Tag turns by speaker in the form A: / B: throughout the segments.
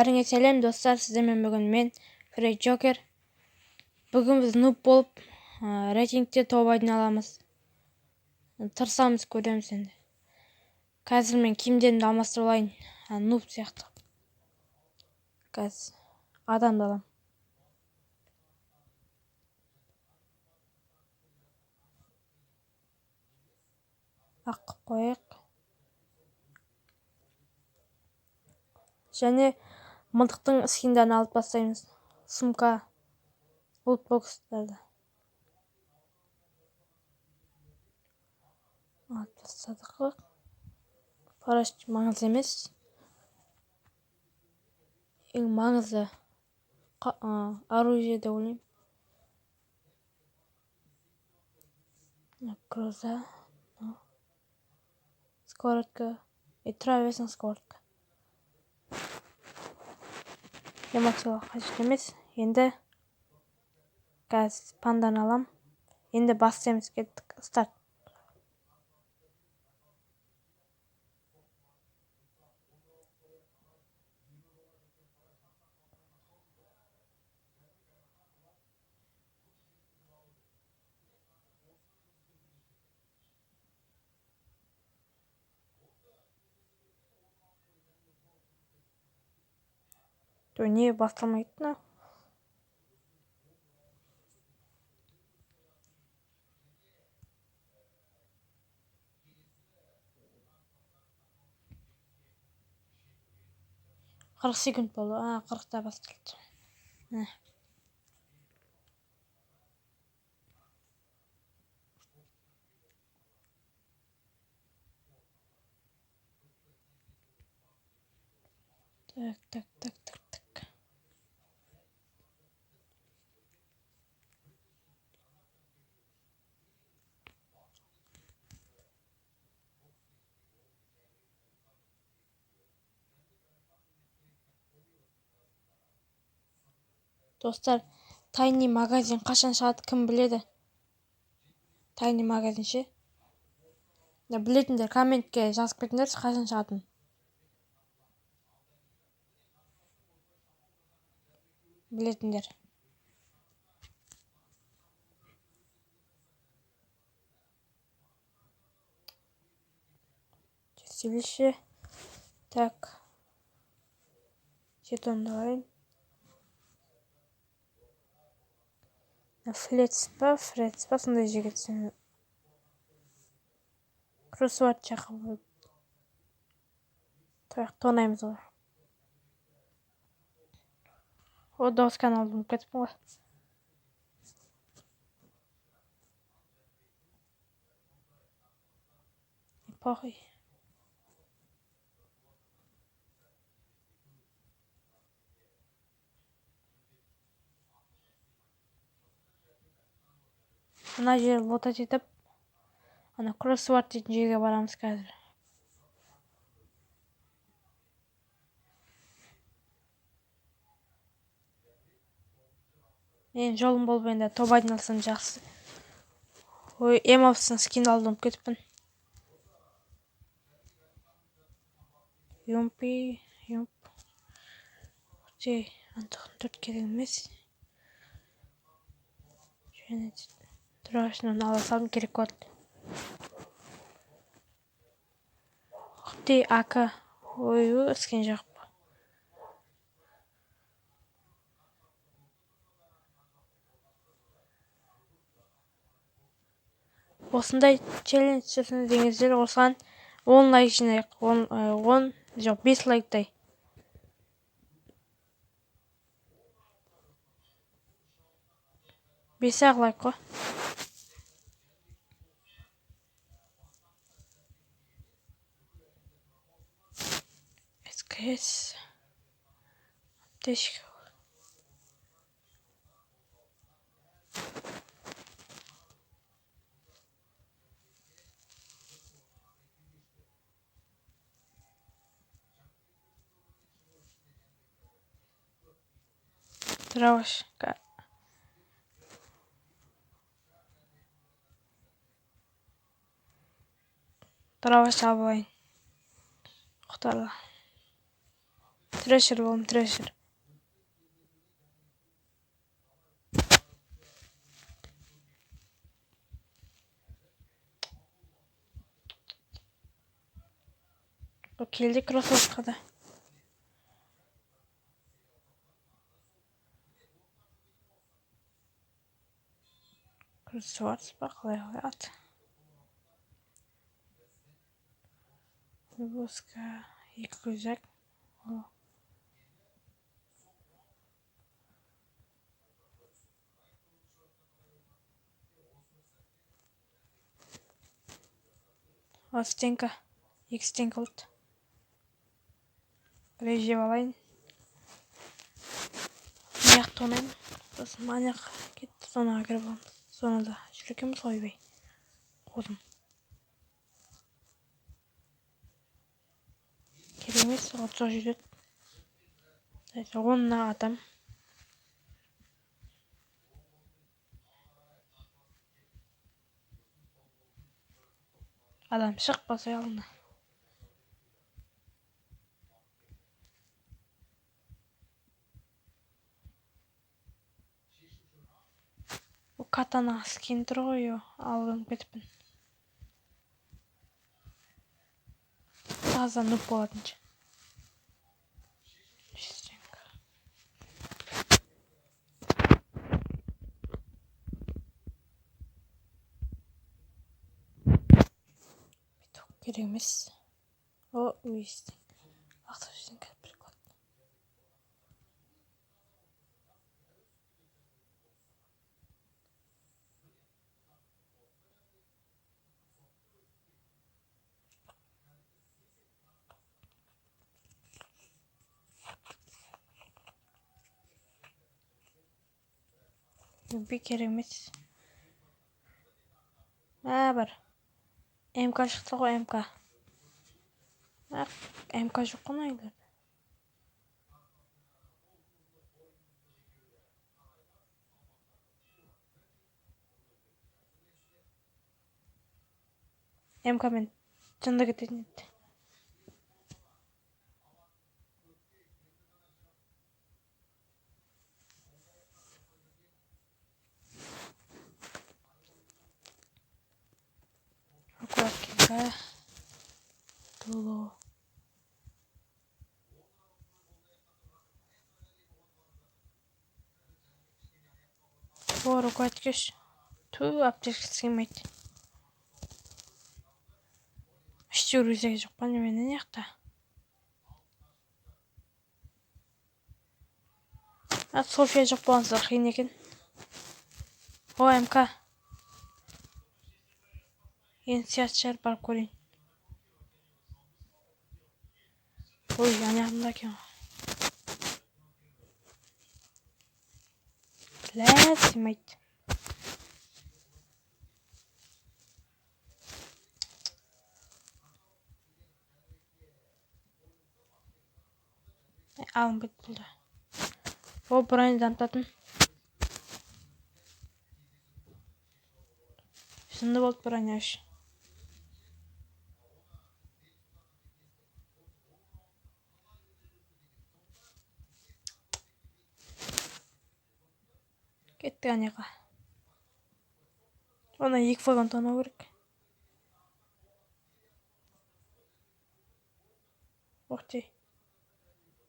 A: Бәріңе сәлем, достар! Сіздермен бүгін мен, Фред Джокер. Бүгін біз нуб болып рейтингте топ 1 аламыз. Тырысамыз, көреміз енді. Қазір мен киімдерімді алмастырып алайын, нуб сияқты. Қазір адамды аламын. Ақ қылып қояйық. Және мылтықтың скиндерін алып тастаймыз. Сумка, лутбокстарды алып тастадық. Парашют маңызды емес. Ең маңызды оружие деп ойлаймын. Гроза, сковородка, тұра берсін сковородка. Эмоцияға қажет емес. Енді қазір панданы алам. Енді бастаймыз, кеттік. Старт. Не басталмайды мынау? 40 секунд болды. 40-та басталды. Міне. Так, так, так, так, так. Достар, тайный магазин қашан шығады, кім біледі? Тайный магазин ше? Білетіндер комментке жазып кетіңдерші, қашан шығатынын. Білетіндер. Чистилище. Так. Жетонды алайын. Флец па, Фрец па, сондай жерге түсемін. Кроссворд жаққа тұрайық, тонаймыз ғой. О, дауыс каналды ұмытып кетіппін ғой. Похуй. Мына жер лотать етіп, ана кроссворд дейтін жерге барамыз қазір. Мен жолым болып енді топ 1 алсам жақсы. Ой, М6-ның скинді алдым, ұмытып кетіппін. Юмпи, юмп. Өте, антық 4 керек емес. Және Тұрашынан ала салдым, керек болды. Құтты, АК. Ой, скин жоқ. Осындай челлендж жасаңыз деңіздер, осыған 10 лайк жинайық. 10, жоқ, 5 лайктай. 5-ақ лайк қой. СКС. Аптечка. Дровашка. Дроваш алып алайын. Құтарла. Трешер болдым, трешер. Келді кроссовка да. Кроссвордс па, қалай қалай ат. Выпуска екі көзек. О, стенка. Екі стенка болды. Жеп алайын. Мына жақта ойнаймын. Сосын ана жаққа кетті, зонаға кіріп аламыз. Зонада жүр екенбіз ғой, ойбай. Қудым. Керек емес, 30 жетеді. Онына адам. Адам шықпаса алдына. Катана скин тұр ғой, алып кетіппін. Таза нуб болатынша. Биток керек емес. О, өйстің. Лақтырып жіберсең, приклад. Керек емес. Мә, бар. МК шықты ғой, МК. МК жоқ қой мына үйлерде. МК-мен жынды кететін еді. Аккуратненько. Дуло. О, рукояткеш. Ту, аптечка сыймайды. Іште рюкзак жоқ па немене мына жақта? А, София жоқ болған соң қиын екен. О, МК. Енді сият шығар, барып көрейін. Ой, ана жағында екен ғой. Бля, сыймайды. Алынбайды бұл да. О, броня дамытатын. Жынды болды броня үш. Кеттік анеға. Оны 2 вагон тонау керек. Охти.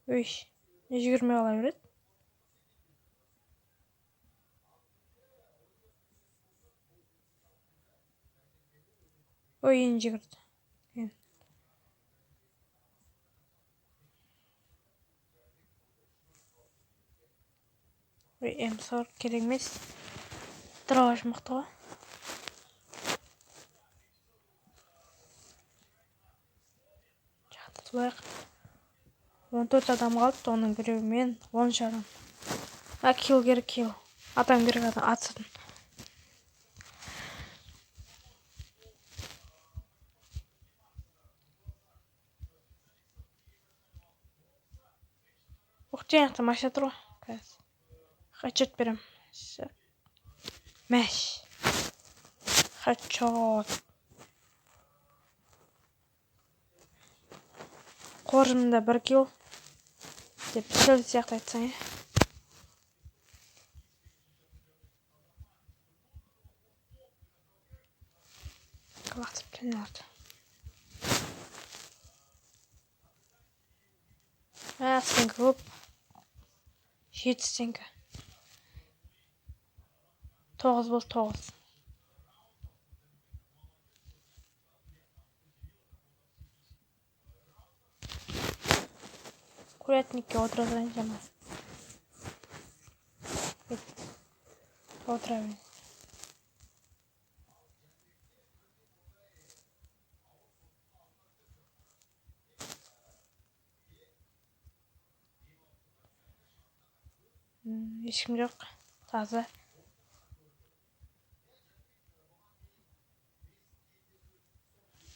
A: Өй, не жүгірмей қала береді? Ой, енді жүгірді. Ой, М40 керек емес. Дробаш мықты ғой. Жақты тұлайық. 14 адам қалды, оның біреуі мен, 13 адам. А, килл керек, килл. Адам керек, адам атсын. Ух ты, аяқта машина тұр ғой. Қазір. Хедшот берем. Мәш. Хедшот. Қоржынымда 1 килл. Деп шөл сияқты айтсаң, иә. Лақтырып тастайды. Мә, стенка көп. 7 стенка. 9 болды, 9. Курятникке отыра салайын жаман. Отыра берейін. Ешкім жоқ. Таза.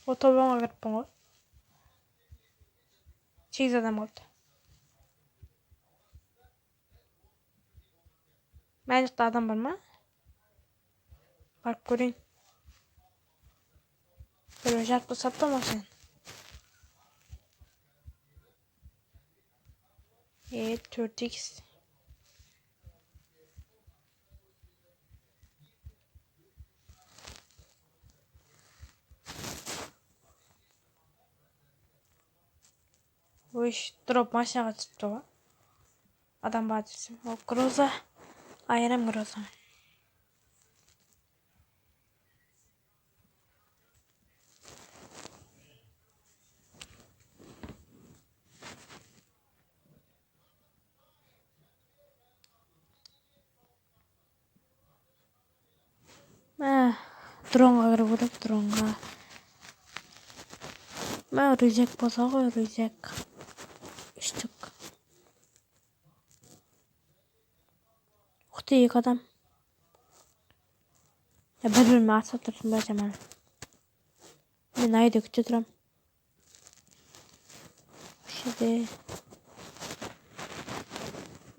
A: О, тобанға кіріппін ғой. 8 адам қалды. Мына жақта адам бар ма? Барып көрейін. Біреу жарып тастапты машинаны. 4x. Ой, дроп машинаға түсіпті ғой. Адам бар десем. О, гроза. Айырам гроза. Мә, дронға кіріп отырып, дронға. Мә, рюкзак болса ғой, рюкзак. Үштік. Ух ты, 2 адам. Бір-біріме атысып тұрсын ба жаман. Мен айды күте тұрам. Осы жерде.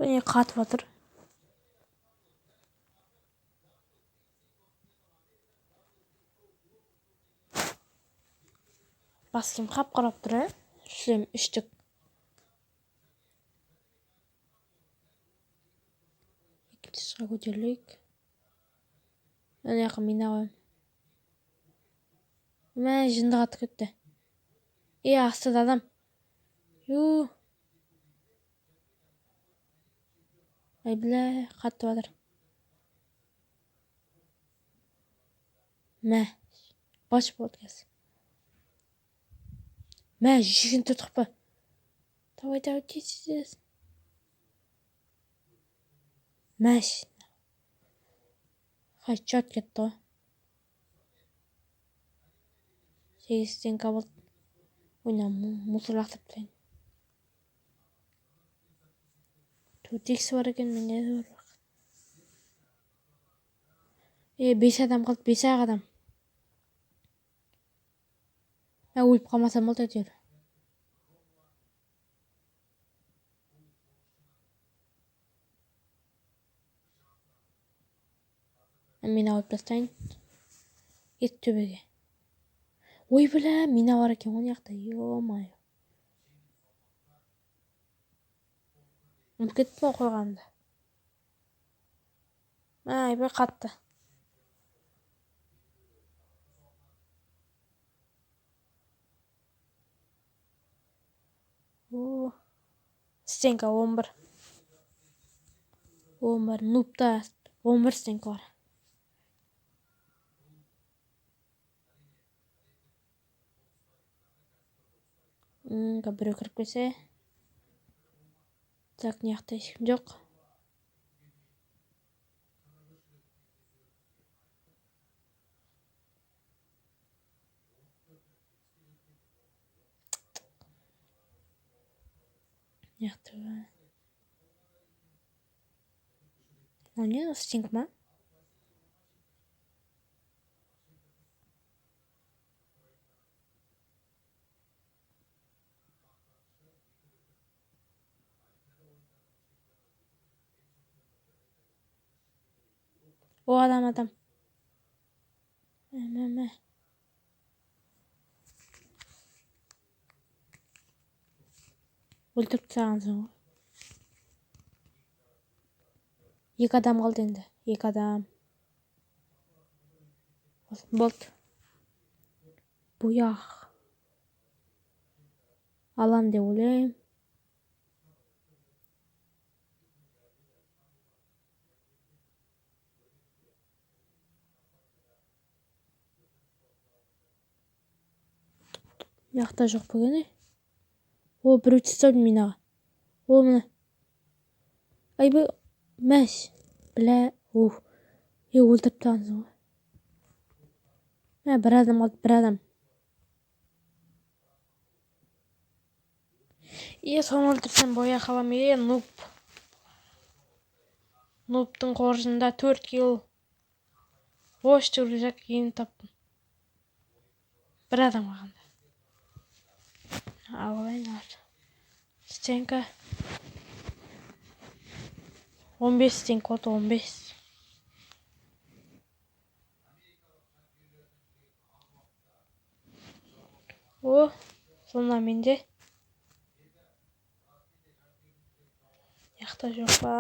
A: Міне қатып жатыр. Бас киім қап-қара болып тұр, ә? Шлем үштік. Екінші этажға көтерілейік. Ана жаққа мина қоямын. Мә, жынды қатып кетті. Е, астыда адам. Ю. Ай, бля, қатып жатыр. Мә, баш болды қазір. Мә, 184 қылып па. Давай, давай, тез, тез. Мәш. Хедшот кетті ғой. 8 стенка болды. Ойна, мусор лақтырып тастайын. 4x бар екен, менде де бар. 5 адам қалды, 5 ақ адам. Мә, өліп қалмасам болды әйтеуір. Мина алып тастайын. Кет төбеге. Ой, бля, мина бар екен ғой мына жақта. Ё-моё. Ұмытып кеттім ғой қойғанымды. Айбай, қатты. О, стенка 11. 11, нубта 11 стенка бар. Біреу кіріп келсе. Так, мына жақта ешкім жоқ. Мына жақта мынау не, стенка ма? О, адам, адам. Мә, мә. Өлтіріп тастағансың ғой. Екі адам қалды енді. Екі адам. Болды. Буях. Алам деп ойлаймын. Мына жоқ па екен, О, біреу түсті минаға. О, міне. Айбай, мәш. Бля, ух. Е, өлтіріп тастағансың ғой. Мә, бір адам қалды, бір адам. Е, соны өлтірсем бояқ алам. Е, нуб. Нубтың қоржынында 4 килл. Ош, рюкзак енді таптым. Бір адам қалғанда. Алып алайын. Стенка. 15 стенка болды, 15. О, сонда менде. Яқта жоқ па?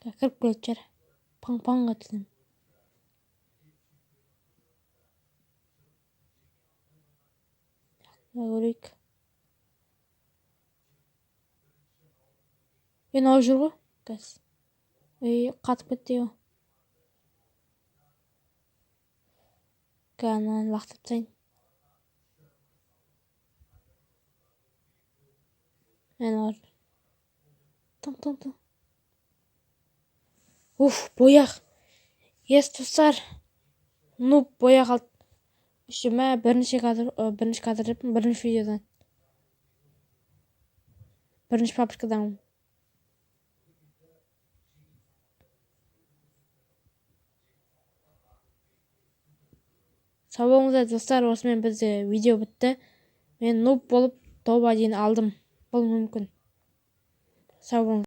A: Кіріп келетін шығар. Паң-паңға түсем. Көрейік. Е, мынау жүр ғой. Қазір. Ей, қатып кетті ау. Қазір ананы лақтырып тастайын. Әне. Тың, тың, тың. Уф, бояқ. Ес, достар. Нуб бояқ алды. Еще мә, бірінші кадр, бірінші кадр деппін, бірінші видеодан. Бірінші попыткадан. Сау болыңыздар, достар. Осымен бізде видео бітті. Мен нуб болып топ 1 алдым. Бұл мүмкін. Сау болыңыз.